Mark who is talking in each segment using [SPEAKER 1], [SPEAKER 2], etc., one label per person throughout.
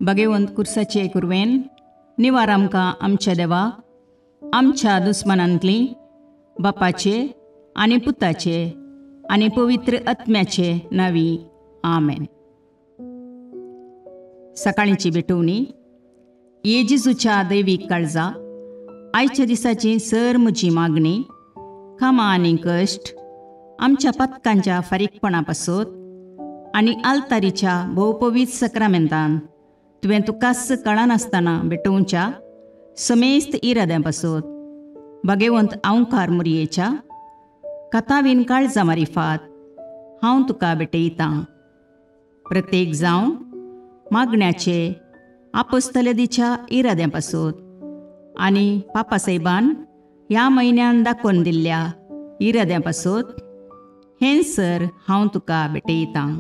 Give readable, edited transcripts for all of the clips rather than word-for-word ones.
[SPEAKER 1] भगेवंत कुर्साचे कुरवेन निवार आमकां आमच्या देवा आमच्या दुस्मनांतली बापाचे आनी पुताचे आनी पवित्र आत्म्याचे नांवी आमेन. सकाळींची भेटवणी. ये जेजूच्या दैवीक काळजा, आयच्या दिसाची सर म्हजी मागणी, कामां आनी कश्ट आमच्या पथकांच्या फारीकपणा पासत आनी आल्तारीच्या भोवपवीत सक्रामेंतान तुवें तुकाच कळनासतना भेटोवच्या समेस्त इराद्यां पासत भगेवंत आंवकार मुरयेच्या कथावीन काळजा मारिफात हांव तुका भेटयतां. प्रत्येक जावं मागण्याचे आपोस्तलेदीच्या इराद्यां पासत आनी पापासाहेबान ह्या म्हयन्यान दाखोवन दिल्ल्या इराद्यां पासत हें सर हांव तुका भेटयतां.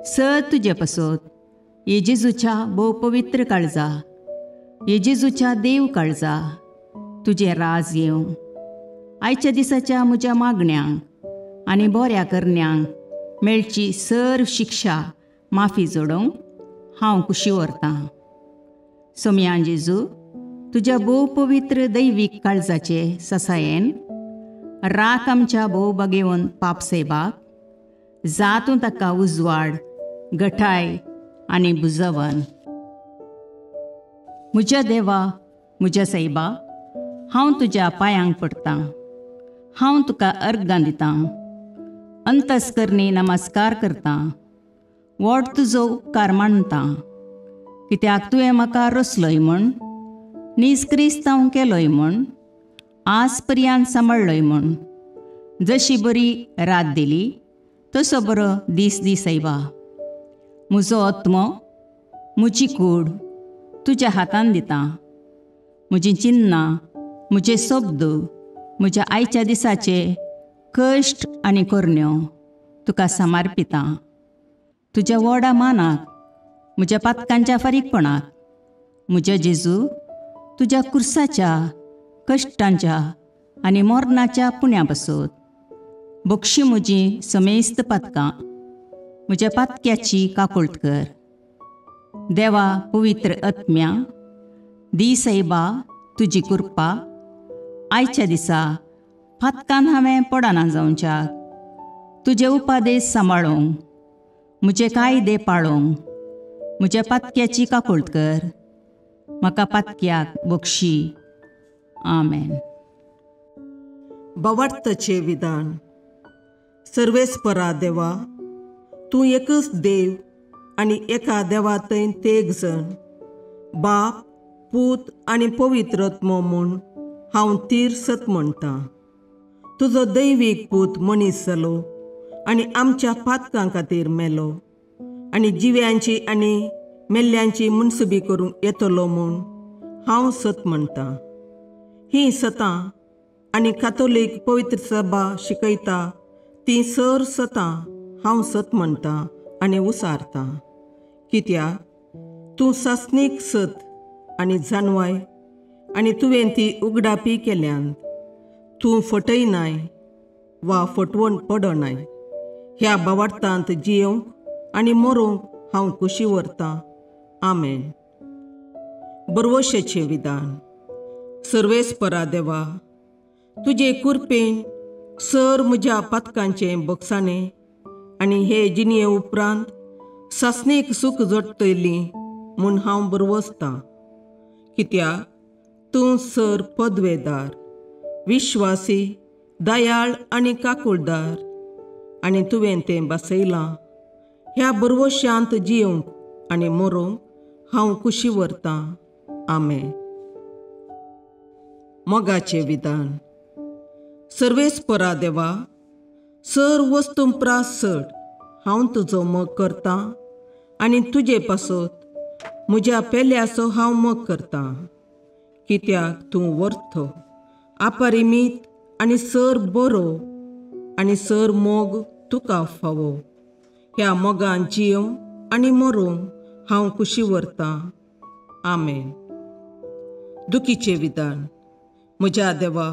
[SPEAKER 1] सर तुजे पासत ये जेजूच्या भोव पवित्र काळजा, ये जेजूच्या देव काळजा, तुजें राज येवं. आयच्या दिसाच्या म्हज्या मागण्यांक आनी बऱ्या करण्यांक मेळची सर शिक्षा माफी जोडोवंक हांव खुशी व्हरतां. सोमयान जेजू तुज्या भोव पवित्र दैवीक काळजाचे ससायेन राख आमच्या भोव बगेवन पापसेबाक जातूं ताका उजवाड गठाय आनी बुजवन. म्हज्या देवा, म्हज्या सायबा, हांव तुज्या पांयांक पडटां, हांव तुका अर्गां दितां, अंतस्करणी नमस्कार करतां, व्हड तुजो उपकार मानतां, कित्याक तुवें म्हाका रचलोय म्हूण, नीज क्रिस्तांव केलोय म्हूण, आज पर्यंत सांबाळ्ळोय म्हूण. जशी बरी रात दिली तसो बरो दीस दी सायबा. म्हजो आत्मो, म्हजी कूड तुज्या हातान दितां. म्हजीं चिन्नां, म्हजे शब्द, म्हज्या आयच्या दिसाचे कश्ट आनी करण्यो तुका समर्पितां. तुज्या व्हडा मानाक, म्हज्या पातकांच्या फारीकपणाक, म्हज्या जेजू तुज्या कुर्साच्या कश्टांच्या आनी मरणाच्या पुण्या पासत बक्षी म्हजी समेस्त पातकां, म्हज्या पातक्याची काकुळट कर. देवा पवित्र आत्म्या, दी सायबा तुजी कृपा आयच्या दिसा पातकान हांवें पडना जावच्याक, तुजे उपादेश सांबाळूंक, म्हजे कायदे पाळूंक म्हज्या पातक्याची काकुळट कर. म्हाका पातक्याक बक्षी. आमेन.
[SPEAKER 2] भावार्थाचें विधान. सर्वेस्परा देवा, तूं एकच देव आनी एका देवा थंय तेग जण, बाप, पूत आनी पवित्र आत्मो म्हूण हांव तीर सत म्हणटां. तुजो दैवीक पूत मनीस जालो आनी आमच्या पातकां खातीर मेलो आनी जिव्यांची आनी मेल्ल्यांची मुनसुबी करूंक येतलो म्हूण हांव सत म्हणटां. हीं सतां आनी कातोलीक पवित्र सभा शिकयता तीं सर सतां हांव सत म्हणटां आनी उसारतां. कित्याक तूं सासणीक सत आनी जानवाय आनी तुवें ती उगडापी केल्यान. तूं फटयनाय वा फटवण पडनाय. ह्या भावार्थांत जियोवंक आनी मरोंक हांव खुशी व्हरतां. आमेन. बरवशेचें विधान. सर्वेस्परा देवा, तुजे कुरपेन सर म्हज्या पातकांचें बक्षाणें आनी हे जिणये उपरांत सासणीक सूख जोडटली म्हूण हांव बरवसतां. कित्याक तूं सर पदवेदार, विश्वासी, दयाळ आनी काकुळदार आनी तुवें तें बसयलां. ह्या बरवशांत जियोवंक आनी मरोंक हांव खुशी व्हरतां. आमेन. मोगाचें विधान. सर्वेस्परा देवा, सर वस्तूं प्रास चड हांव तुजो मोग करतां आनी तुजे पासत म्हज्या पेल्याचो हांव मोग करतां. कित्याक तूं वर्थ, अपरिमीत आनी सर बरो आनी सर मोग तुका फावो. ह्या मोगान जियोवंक आनी मरोंक हांव खुशी व्हरतां. आमेन. दुखीचें विधान. म्हज्या देवा,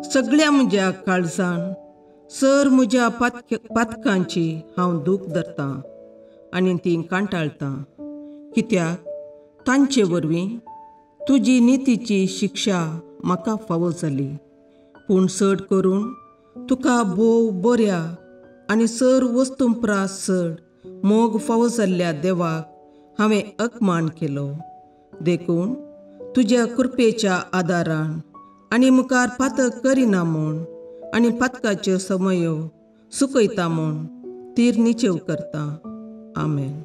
[SPEAKER 2] सगळ्या म्हज्या काळजान सर म्हज्या पातकांची हांव दूख धरतां आनी ती कांटाळटां. कित्याक तांचे वरवीं तुजी नितीची शिक्षा म्हाका फावो जाली. पूण चड करून तुका भोव बऱ्या आनी सर वस्तूं प्रास चड मोग फावो जाल्ल्या देवाक हांवें अपमान केलो. देखून तुज्या कृपेच्या आदारान आनी मुखार पातक करिना म्हूण आनी पातकाच्यो समयो सुकयता म्हूण तीर निचेव करता. आमेन.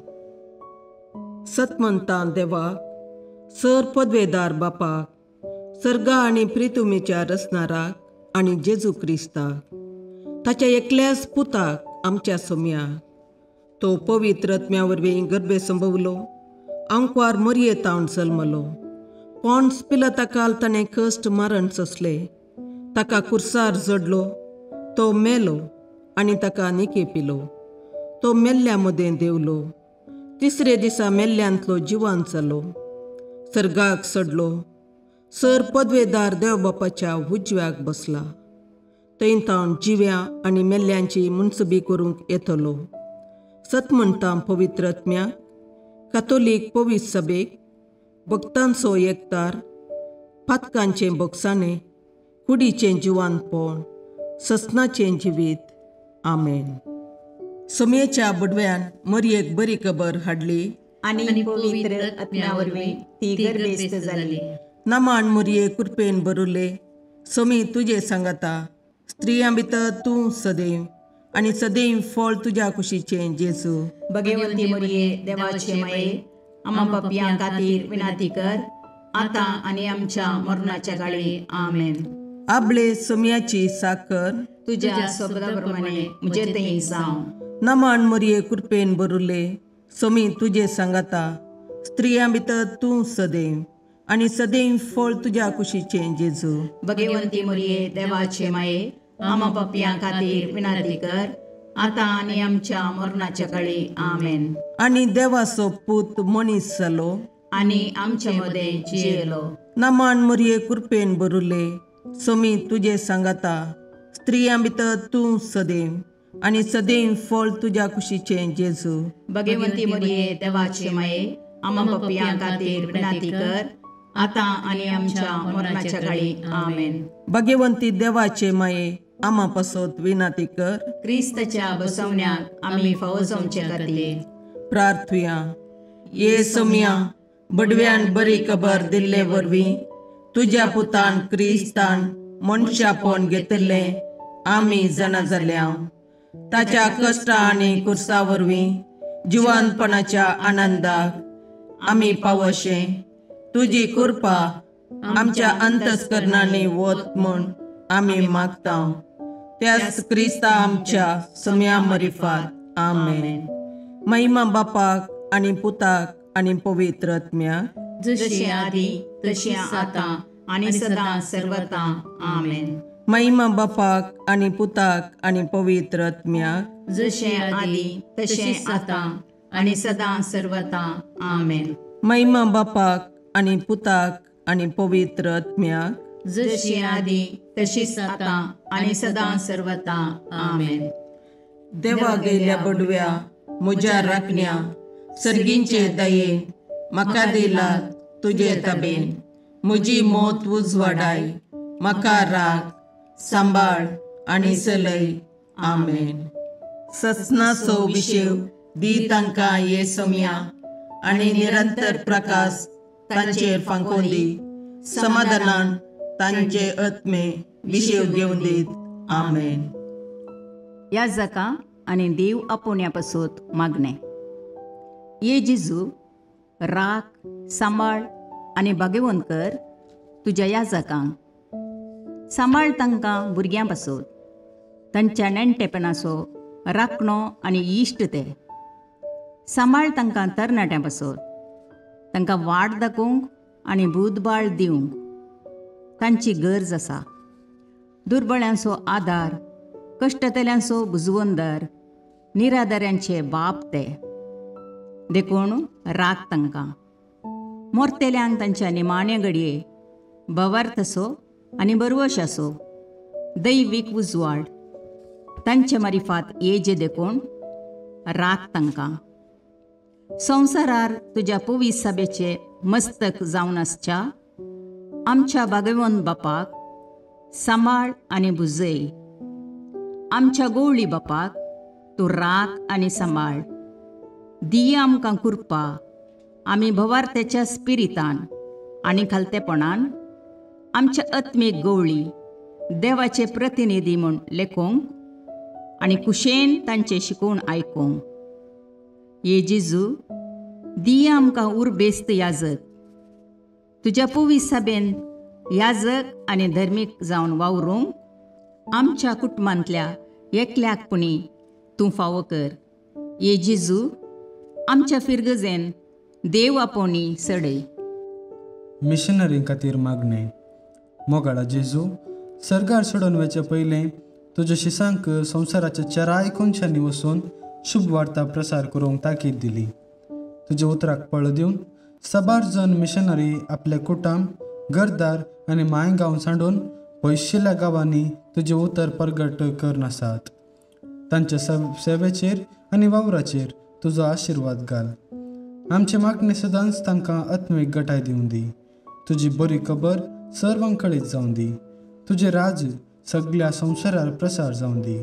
[SPEAKER 2] सतमंतां देवाक, सर पदवेदार बापाक, सर्गा आनी प्रितुमेच्या रचणाराक आनी जेजू क्रिस्ताक, ताच्या एकल्याच पुताक आमच्या सोम्याक, तो पवित्र आत्म्या वरवीं गर्भे संभवलो, आंकवार मरये तावन जल्मलो, पॉन्स पिलाता ताणें कश्ट मारण सोंसले, ताका कुर्सार जडलो, तो मेलो आनी ताका निके पिलो, तो मेल्ल्या मदें देवलो, तिसरे दिसा मेल्ल्यांतलो जिवान जालो, सर्गाक सडलो, सर पदवेदार देव बापाच्या उजव्याक बसला, थंय तावन जिव्या आनी मेल्ल्यांची मुनसबी करूंक येतलो. सत म्हणटा पवित्र आत्म्याक, कातोलीक पवित्र सभेक, भक्तांचो एकतार, पातकांचें बोगसाणें, कुडीचें जिवानपण, ससनाचें जिवीत. आमेन. सोमयेच्या बडव्यान मरयेक बरी खबर हाडली
[SPEAKER 1] आनी पवित्र आत्म्या वरवीं ती गर्भेस्त जाली.
[SPEAKER 2] नमान मरये कृपेन भरुले, सोमी तुजे सांगाता, स्त्रियां भितर तूं सदैव आनी सदैव फळ तुज्या कुशीचें जेजू.
[SPEAKER 1] भगवंती मरये देवाचे माये, आमा पापयां खातीर विनंती कर, आतां आनी आमच्या मरणाच्या काळी. आमेन.
[SPEAKER 2] आबळे सोमयाची साकर
[SPEAKER 1] तुज्या शब्दा प्रमाणे म्हजे थंय जावं.
[SPEAKER 2] नमान मरये कृपेन भरुले, सोमी तुजे सांगाता, स्त्रियां भितर तूं सदैव आनी सदैव फळ तुज्या कुशीचें जेजू.
[SPEAKER 1] भगवंती मरये देवाचे माये, आमा पापयां खातीर विनंती कर, आतां आनी आमच्या मरणाच्या काळी. आमेन.
[SPEAKER 2] आनी देवाचो पूत मनीस जालो
[SPEAKER 1] आनी आमचे मदें जियेलो.
[SPEAKER 2] नमान मरये कृपेन भरुले, सोमी तुजे सांगाता, स्त्रियां भितर तूं सदैव आनी सदैव फळ तुज्या कुशीचें जेजू.
[SPEAKER 1] भगवंती मरये देवाचे माये, आमा पापयां खातीर विनंती कर, आतां आनी आमच्या मरणाच्या काळी. आमेन.
[SPEAKER 2] भगवंती देवाचे माये, आमा पासत विनंती कर,
[SPEAKER 1] क्रिस्ताच्या बसवण्याक आमी फावो जावचे खातीर.
[SPEAKER 2] प्रार्थुया. ये सोमया, बडव्यान बरी खबर दिल्ले वरवीं तुज्या पुतान क्रिस्तान मनशापण घेतिल्लें आमी जाणा जाल्या. ताच्या कश्टा आनी कुर्सा वरवीं जिवानपणाच्या आनंदाक आमी पावशे तुजी कृपा आमच्या अंतस्करणांनी वत म्हूण आमी मागता. त्याच क्रिस्ता आमच्या सोम्या मरिफात. आमेन. महिमा बापाक आनी पुताक आनी पवित्र आत्म्याक,
[SPEAKER 1] जशी आदी तशी आतां आनी सदां सर्वता. आमेन.
[SPEAKER 2] महिमा बापाक आनी पुताक आनी पवित्र आत्म्याक,
[SPEAKER 1] जशें आदी तशें आतां आनी सदां सर्वता. आमेन.
[SPEAKER 2] महिमा बापाक आनी पुताक आनी पवित्र आत्म्याक,
[SPEAKER 1] जशी आदी तशीच आतां आनी सदां सर्वता. आमेन.
[SPEAKER 2] देवा गेल्या बडव्या म्हज्या राखण्या, सर्गींचे दयेन म्हाका दिला तुजे तबेन, म्हजी मोत उजवाडाय, म्हाका राख सांबाळ आनी चलय. आमेन. ससनाचो विशेव दी तांकां ये सोमया आनी निरंतर प्रकाश तांचेर फांकोवन दी, समाधानान तांचे आत्मे विशेव घेवन दीत. आमेन.
[SPEAKER 1] याजका आनी देव आपोवण्या पासत मागणें. ये जेजू, राख सांबाळ आनी भाग्यवंत कर तुज्या याजकांक, सांबाळ तांकां भुरग्यां पासत, तांच्या नेणटेपणाचो राखणो आनी इश्ट ते. सांबाळ तांकां तरणाट्यां पासत, तांकां वाट दाखोवंक आनी बुदबाळ दिवंक तांची गरज आसा. दुर्बळ्यांचो आदार, कश्टतल्यांचो बुजवंदर, निराधाऱ्यांचे बाप ते. देखून राख तांकां. मोरतेल्यांक तांच्या निमाण्या घडये भवार्थ असो आनी बरवश असो दैवीक उजवाड तांचे मारिफात येजे, देखून राख तांकां. संवसारार तुज्या पवित्र सभेचे मस्तक जावन आसच्या आमच्या भागेवंत बापाक सांबाळ आनी भुजय. आमच्या गोवळी बापाक तूं राख आनी सांबाळ. दिया आमकां कृपा आमी भवार्थ्याच्या स्पिरितान आनी खालतेपणान आमच्या आत्मीक गोवळी देवाचे प्रतिनिधी म्हूण लेखूंक आनी कुशेन तांचें शिकोवन आयकूंक. ये जेजू, दिया आमकां उर्बेस्त याजक, तुज्या पवित्र सभेन याजक आनी धर्मीक जावन वावरूंक आमच्या कुटुंबांतल्या एकल्याक पुणी तूं फावो कर. ये जेजू, आमच्या फिरगजेन देव आपोवणी सडय.
[SPEAKER 3] मिशनरी खातीर मागणें. मोगाळा जेजू, सर्गार सोडून वचचे पयलें तुज्या शिसांक संवसाराच्या चाराय कोनशांनी वचून शुभ वार्ता प्रसार करूंक ताकीद दिली. तुज्या उतराक पळ दिवन साबार जण मिशनरी आपल्या कुटाम, घरदार आनी मांय गांव सांडून पयशिल्ल्या गांवांनी तुजें उतर परगट करनासात. तांच्या सेवेचेर आनी वावराचेर तुजो आशिर्वाद घाल. आमचे मागणे सदांच तांकां आत्मीक गटाय दिवन दी. तुजी बरी खबर सर्वांक कळीत जावन दी. तुजें राज सगल्या संवसारार प्रसार जावन दी.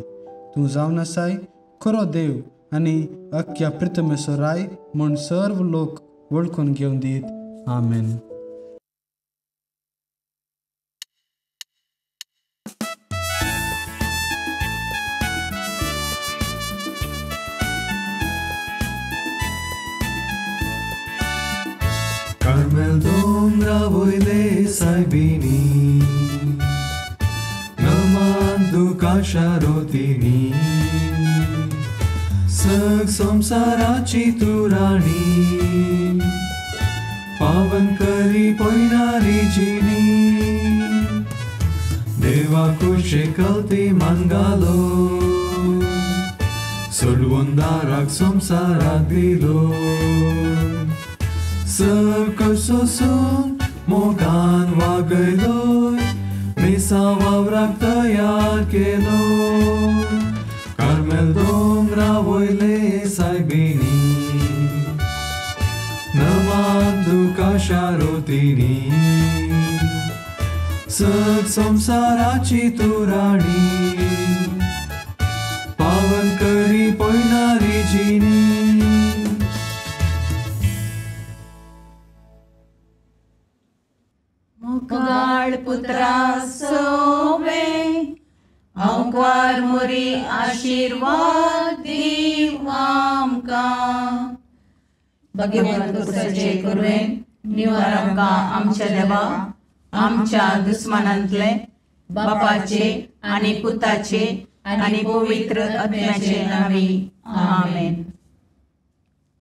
[SPEAKER 3] तूं जावन आसाय खरो देव आनी अख्ख्या प्रितमेचो राय म्हूण सर्व लोक वळखून घेवन दीत. आमेन.
[SPEAKER 4] कार्मेल दोंगरा वयले सायबिणी, नमान तुका शारोतिणी, सग संवसाराची तूं राणी, पावन करी पयणारी जिणी, देवा कुशे कलती मानगालो, सोडवून दाराक संवसाराक दिलो, सग सोसून मोगान वागयलोय, मिसा वावराक तयार केलो, कार्मेल दोंगरा वयले सायबिणी, नमान तुका शारोतिणी, सग संवसाराची तूं राणी, पावन करी पयणारी जिणी.
[SPEAKER 1] मोगाळ पुत्रा सोवे हांवकार मोरी आशिर्वाद दीव आमकां. भगवंत कुसाचे कुरवेन निवार आमकां आमच्या देवा आमच्या दुस्मानांतले बापाचे आनी पुताचे आनी पवित्र आत्म्याचे नांवी. आमेन.